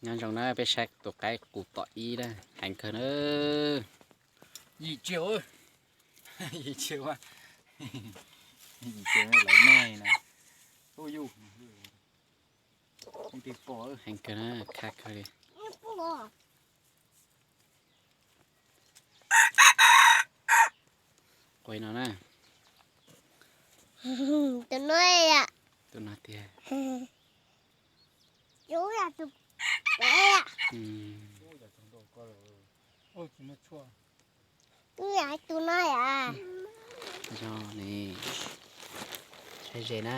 Nyob zoo na, peb saib tus qaib qus tom ib na, heev kawg na. Yim tsiaum, yim tsiaum, yim tsiaum lawv nej na. Heev kawg na, khab kawg li. Qua no na. Tus no, tus no tiag. Tus no yom. Saib ze na.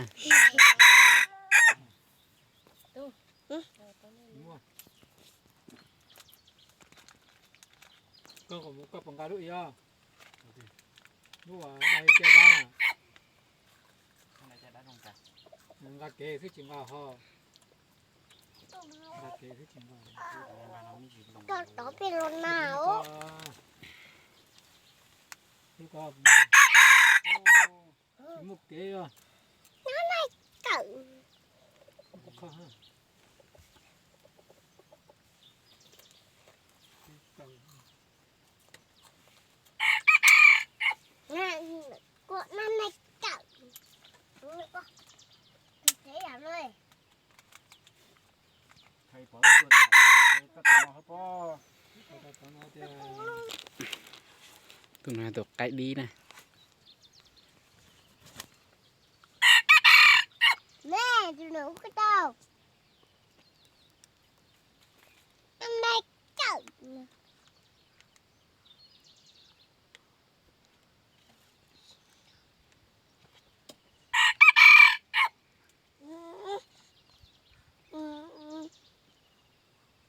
Koj puas nqa lub ib os? Lub uas nqa kev xwb tsis nqa ho. Nqa kev xwb tsis nqa. Tov peb los na. Tsis muaj kev os. Tus no tus qaib dib na.